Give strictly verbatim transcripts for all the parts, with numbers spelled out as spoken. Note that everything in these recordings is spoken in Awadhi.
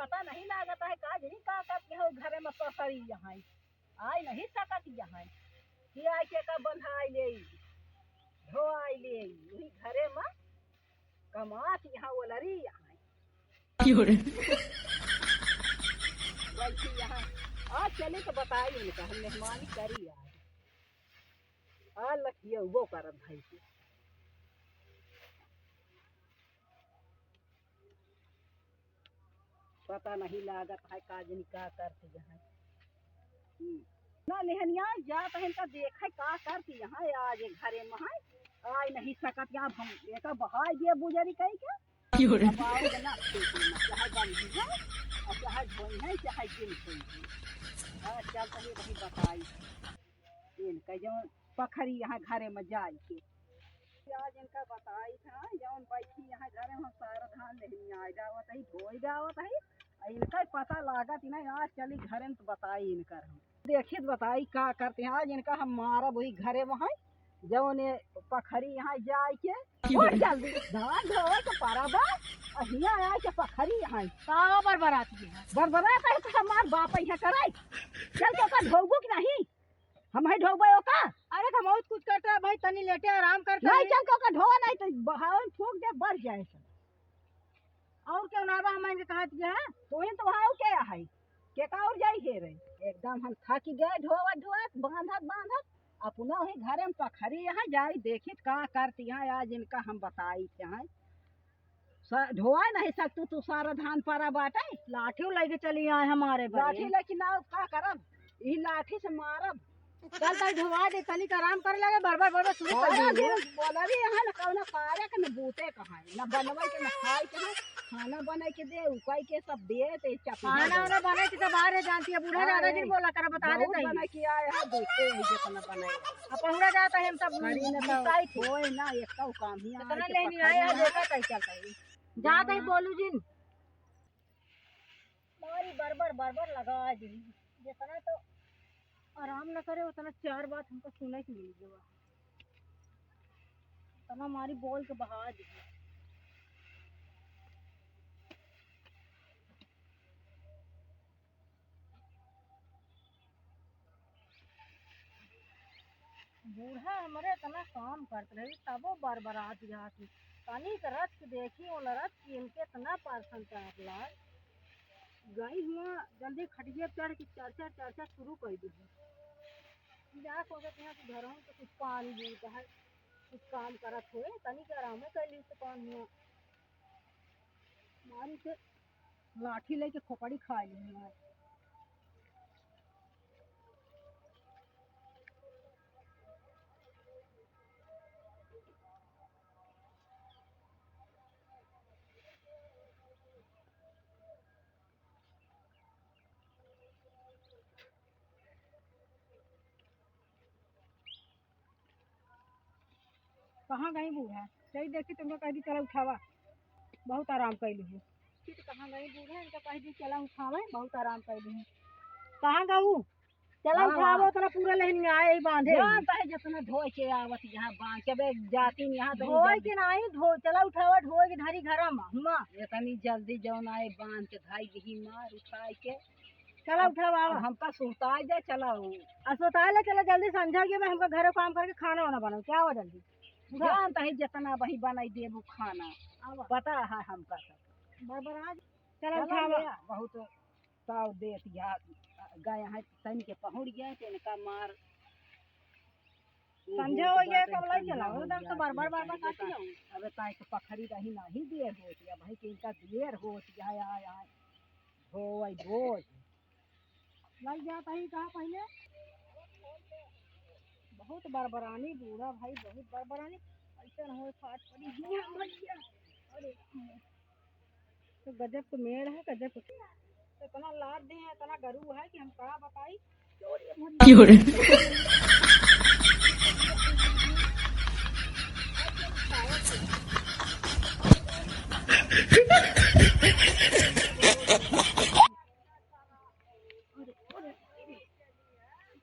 पता नहीं लागत है का जनी का करत है घरे में पसरी यहाँ। आइ नहीं सकत यहाँ। कि आइ के का बंधाइ लेइ, ढोआइ लेइ, वही घरे में कमात यहाँ ओलरी यहाँ। क्यों रे? बैठी यहाँ। आज चली तो बताई इनका, हम मेहमानी करी आज। आ लखिया वो करत भाई के। पता नहीं लागत है का जनी का करती यहाँ। हम्म। ना लेहनिया जात है इनका देखे का करती यहाँ आज ये घरे में है। आइ नहीं सकत या हम एका बहाई दिया बुजरी कही के। क्यों रे? अब आओ ना, चाहे बंदी है, और चाहे धोई है, चाहे जिन धोई है। हाँ, चल तो ये वही बताई। इनका जौन पखरी यहाँ घरे में जाई के। आज इनका बताई था, जौन बैठी यहाँ घरे में सारा धान लेहनी आइ जावत है, ढोई जावत है, आ इनका पता लागत ही नहीं, आज चली घरे में तो बताई इनकर हम। देखित बताई का करती हैं, आज इनका हम मारब वही घरे में है, जौन ये पखरी यहाँ जाई के। क्यों? और जल्दी धान ढोवे के पारा बा, आ हियाँ आइ के पखरी यहाँ। का बरबराती है? बरबरात है तो हमार बाप यहाँ कराई। चल के ओका ढोबू कि नहीं? हम है ढोबे ओका? अरे, हम बहुत कुछ करता है भाई, तनी लेटे आराम करता नहीं, है। चल के ओका ढोवा नहीं तो बहावन फूंक दे, बढ़ जाए सब। और क्यों ना बा, हम इनके कहा दिया है? तो इन तो वहाँ के है, के का और जाई के रे? एकदम हम थक गए ढोवत ढोवत, बांधत बांधत, अपना ही घरे में पखरी यहाँ जाई, देखित का करती यहाँ आज इनका हम बताई थे हैं। स-, ढोआ नहीं सकतू तू, सारा धान पारा बाटे। लाठी लेके चली आए हमारे बदे। लाठी लेके ना का करब, ई लाठी से मारब। चल तई ढोआ दे, तनिक आराम करे लगे, बरबर बरबर शुरू कर सारा दे। दिन बोला भी यहाँ न कौनो कार्य के न बूते कहाँ है, न बनवे के न खाए के है, खाना बने के दे, उकाई के सब दे ते चपला खाना दे। वाना बने के तो बाहर है जानती है, बूढ़ा हाँ, ज्यादा दिन बोला कर बता दे बहुत तई। बना किया है, देखते हैं जितना बनाए। अब पहुड़ा जाता है हम सब करी न तो मिटाई थे। होए ना, एक तो काम ही जितना आए के लेनी पकड़ आए हैं, ना। देखा तई चलता है। जात है हाँ। बोलू जिन। मारी बरबर बरबर लगा दी। जितना तो आराम न करे, उतना चार बात हमको सुने के मिल गया। उतना मारी बोल के बहा दी। बूढ़ा हमरे इतना काम करत रही, तबो बरबरात जात ही। तनिक रच के देखी, ओला रच के इनके इतना परसन चाहत लाग। गई हुआ जल्दी खटिया चढ़ के चर्चा, चर्चा शुरू कर दी। जा सोचत यहाँ कि घर में तो कुछ पानी बूता है, कुछ काम करत हुए, तनिक आराम कर ली तो काम हुआ। मारी से लाठी लेके खोपड़ी खा ली हमार। कहाँ गई बूढ़ा? चली देखी तुमको कह दी चला उठावा, बहुत आराम कैलू है। फिर कहाँ गई बूढ़ा? इनका कह दी चला उठावा, बहुत आराम कैलू है। कहाँ गऊ? चला हाँ, उठावा, हाँ। उतना पूरा लेहन आए ही बांधे। जानता है जितना धोए के आवत यहाँ बांध के, बे जाती नहीं यहाँ तो धोए जल्दी। के नहीं धो, चला उठावा, धोए के धरी घरा में, हुआ। इतनी जल्दी जौन आए बांध के धाई यही मार उठाए के। चला अब उठावा, आवा। हमका सुताए दे, चला हो। आ सुताए ले चला जल्दी, संझा के बे हमका घरे काम करके खाना वाना बनाओ, क्या हुआ जल्दी? उठा। जानता है जितना वही बनाई देबू खाना, आवा। पता है हमका सब। बरबरा, चला चला उठावा। ले, बहुत ताव देत या गए हैं, तन के पहुड़ गए, तो इनका मार संझा हो गया, सब लाई चला, हो, दस तो बार, बार, बार, बार काट जाऊँ। अबे ताई के पखरी रही नाही देर होत या भाई, के इनका देर होत या, आय, आय, धोई, धोई। लाई जात ही कहा पहले? बहुत बरबरानी बूढ़ा भाई, बहुत बरबरानी। ऐसा न हो, फाट पड़ी। अरे, तो गजब के मेड़ है, गजब के। तो इतना लाद दे हैं, इतना गरू है कि हम का बताई। क्यों रे?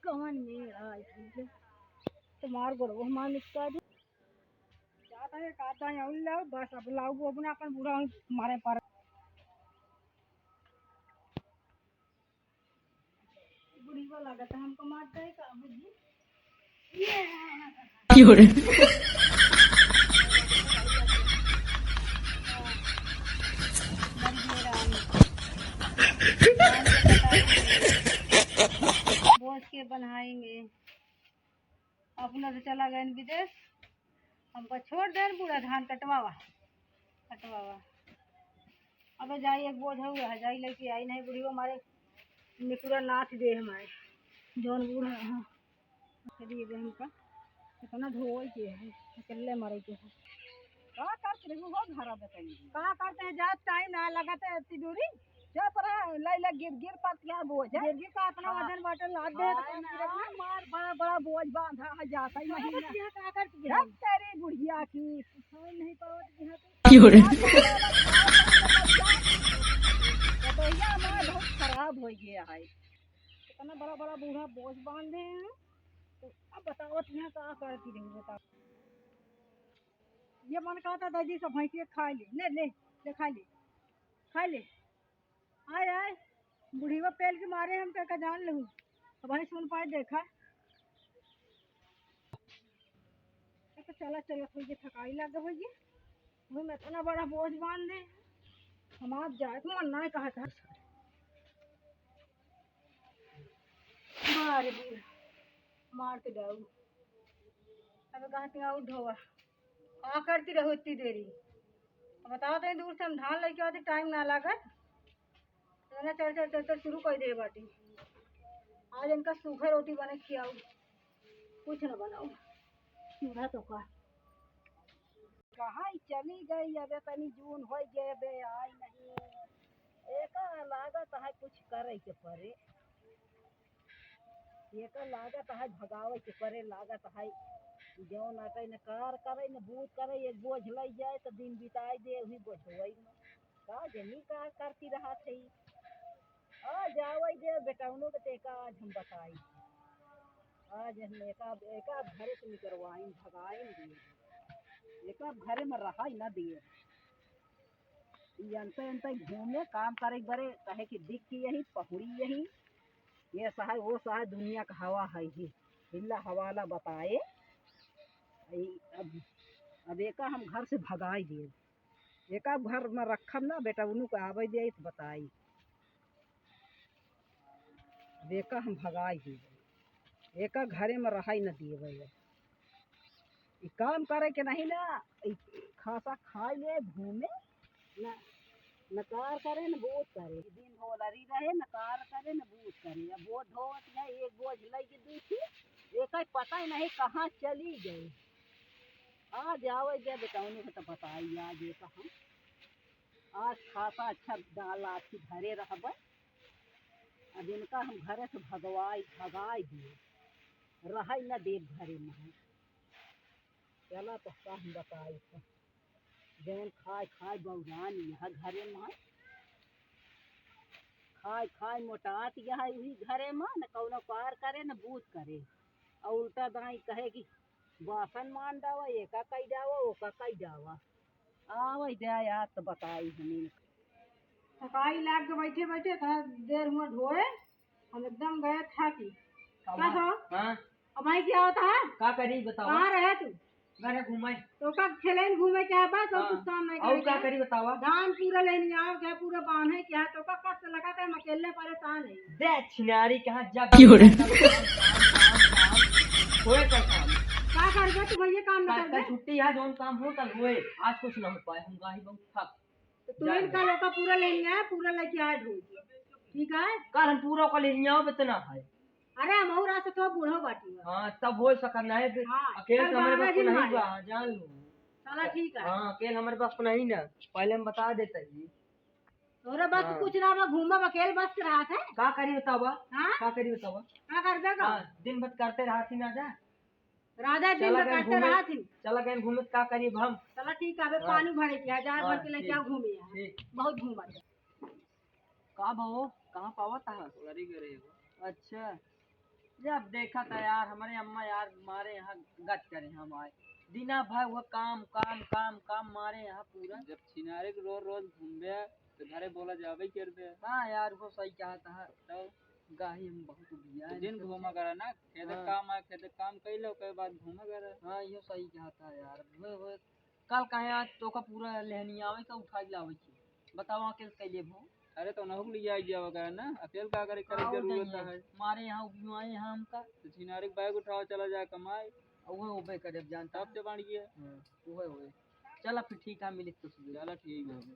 कौन मेड़ है? तुम्हार गोड़, वो हमार निकल दे। जात है, का दाएं अउल लाओ, बस अब लाओ, वो अपना अपन बूढ़ा मारे पर। लागत है हमको मार दे का भौजी। की हो रे? बोझ के बनाएंगे। अपना तो चला गए विदेश, हमको छोड़ दे बूढ़ा धान कटवावा, कटवावा। अबे जाई एक बोझ हुआ है, जाई लेके आई नहीं बुढ़ियो हमारे निकुरा नाथ दे हमारे जौन बूढ़ा है। चलिए बे हमका इतना धोए के है, अकेले मरे के है। का करत रहू हो घरा बताई? का करते हैं, जात टाइम ना लगत है इतनी दूरी। जा पर लाई लग गिर गिर पर क्या बोझ है? गिर गिर का अपना हाँ। वजन बाटल लाद दे तो हाय काम ना, गिरत ना। मार बड़ा बड़ा बोझ बांधा है जाता ही नहीं ना। यहाँ का करती है? रख तेरी बुढ़िया की। हाय नहीं पावत यहाँ पे। की हो रे? तो भैया हमारा बहुत खराब हो गया है। इतना बड़ा बड़ा बूढ़ा बोझ बांधे हैं। तो अब बताओ यहाँ का करती रही बताओ। ये मन कहता दादी सब भैंसिया खा ले, ले, ले, ले खा ले, खा ले। आय, आय, बुढ़ीवा पेल के मारे हम का, का जान लहू। अब भाई सुन पाए देखा। तो चला, चला, थोड़ी थकाई लग गई है। वो मैं इतना बड़ा बोझ बांध दे। हम आप जाए तो मन ना कहा था। मार दी, मार के जाऊ। अब कहाँ थे आऊ ढोवा। का करती रहो इतनी देरी? अब बताओ तो दूर से हम धान लेके आते, टाइम ना लागत। इतना चल, चल, चल, चल शुरू कर दे बाटी। आज इनका सूखा रोटी बने खियाऊ, कुछ न बनाऊ। चूल्हा तो का। कहाँ ही चली गई, अबे तनी जून हो गए बे, आई नहीं। एका लागत है कुछ करे के परे। एका लागत है भगावे के परे, लागत है जौन अटै न कार करे न बूत करे, एक बोझ लई जाए तो दिन बिताई दे वही बोझवई में। का जनी का करती रहा थे। आ जावे दे बेटौनो के तेका आज हम बताई। आज हम एका, एका घरे से निकरवाइन, भगाइन दिए। एका घरे में रहाई न दिए। ई अंते अंते घूमे, काम करे बरे, कहे कि दिख की यही, पहुड़ी यही, ये सहाय, वो सहाय, दुनिया का हवा है ही। हिल्ला हवाला बताए। ई अब, अब एका हम घर से भगाई दिए। एका घर में रखब ना, बेटौनो के आवे दे तो बताई। एका हम भगाई देबे, एका घरे में रहाई न देबे। ई काम करे के नहीं ना, ई खासा खाई ले घूमे, न, न कार करे न बोत करे। दिन भोलरी रहे न कार करे न बोत करे। अब बोत ढोवत है, एक बोझ लई के दी थी, एका पता ही नहीं कहाँ चली गई। आ जावे दे बेटौनी के तो बताई आज एका हम। आज खासा अच्छा दाल लाठी धरे रहबे। अब इनका हम घरे से भगवाई, भगाई दिए, रहै न देब घरे में। चला तो का हम बताई तो, जौन खाए खाए बौरान यहाँ घरे में, खाए खाए मोटात यहाँ वही घरे में, न कौनो कार करे न बूत करे, और उल्टा दाई कहे कि बासन मान डावा, एका कई डावा, ओका कई डावा। आवै दे यार, तो बताई हमीन। थकाई लाग के बैठे बैठे इतना देर हुआ ढोए, हम एकदम गए थाकी। का का हो? हाँ? अब भाई क्या होता है? का करी बतावा? कहाँ रहे तू? घरे घूमे। तो का खेले न घूमे क्या बस और हाँ। कुछ काम नहीं और करे का क्या? करी बतावा? धान पूरा लेने आओ क्या, पूरा बांधे क्या? तो का कष्ट लगा था, हम अकेले परेशान है। दे छिनारी कहाँ जब की हो रे? काम, काम, काम, काम, होए का काम? का करबे तू भैया, काम न का, करबे? का छुट्टी है, जौन काम हो कल होए, आज कुछ ना हो पाए, हम गाही बहुत थक तो तू जाए इनका लोका पूरा लेने आए, पूरा लेके आए ढोल। ठीक है? कल हम पूरा का लेने आओ, इतना है। अरे, हम और आज तो बूढ़ो बाटी है। हाँ, तब हो सकत नहीं, फिर हाँ, अकेले कल तो हमारे गाना बस जिन नहीं मारे। बा, जान लो। चला, ठीक है। हाँ, अकेले हमारे बस नहीं ना, पहले हम बता देते ही। तोरा बस हाँ। कुछ ना बा, घूमा अकेले बस रहा था। का करी बतावा? हाँ? का करी बतावा? का करबे का? हाँ, दिन भर करते रहा थी ना जा। राधा दिन चला में गए करते घूमे, रहा थी। चला गए घूमे, का करी अब हम? चला ठीक है, अबे हाँ। पानी भरे के है, जा हाँ, भर के लेके ठीक। आओ घूमे यहाँ। ठीक। बहुत घूमा था। का बा हो, कहाँ पावत है? तोहरी घरे हो। अच्छा, जब देखा था यार, हमारे अम्मा यार मारे यहाँ गच करे हम आए। दिना भर वो काम, काम, काम, काम मारे यहाँ पूरा। जब छिनारे के रोज रोज घूमबे, तो घरे बोला जाबे करबे। हाँ यार, वो सही कहा था। तो गाही हम बहुत उबिया तो दिन घूमा करा ना, खेत हाँ। काम है, खेत काम कई लो, के बाद घूमा करा। हाँ, यो सही कहता है यार। वो, वो, कल कहे आज तो का पूरा लेहनी आवे का उठा के लावे छी। बताओ अकेल कैले भो। अरे तो नहुक लिया गया वगैरह ना, अकेल का करे, करे हाँ, जरूरत नहीं है। है। मारे यहाँ उबिया आए यहाँ हमका। तो छिनारे के बैग उठाओ, चला जाए कमाए। और वो उबे करे, अब जानता तब है। से बांट गया। हाँ, वो है, वो है। चला फिर ठीक है, मिले कुछ दिन। चला ठीक है। हाँ।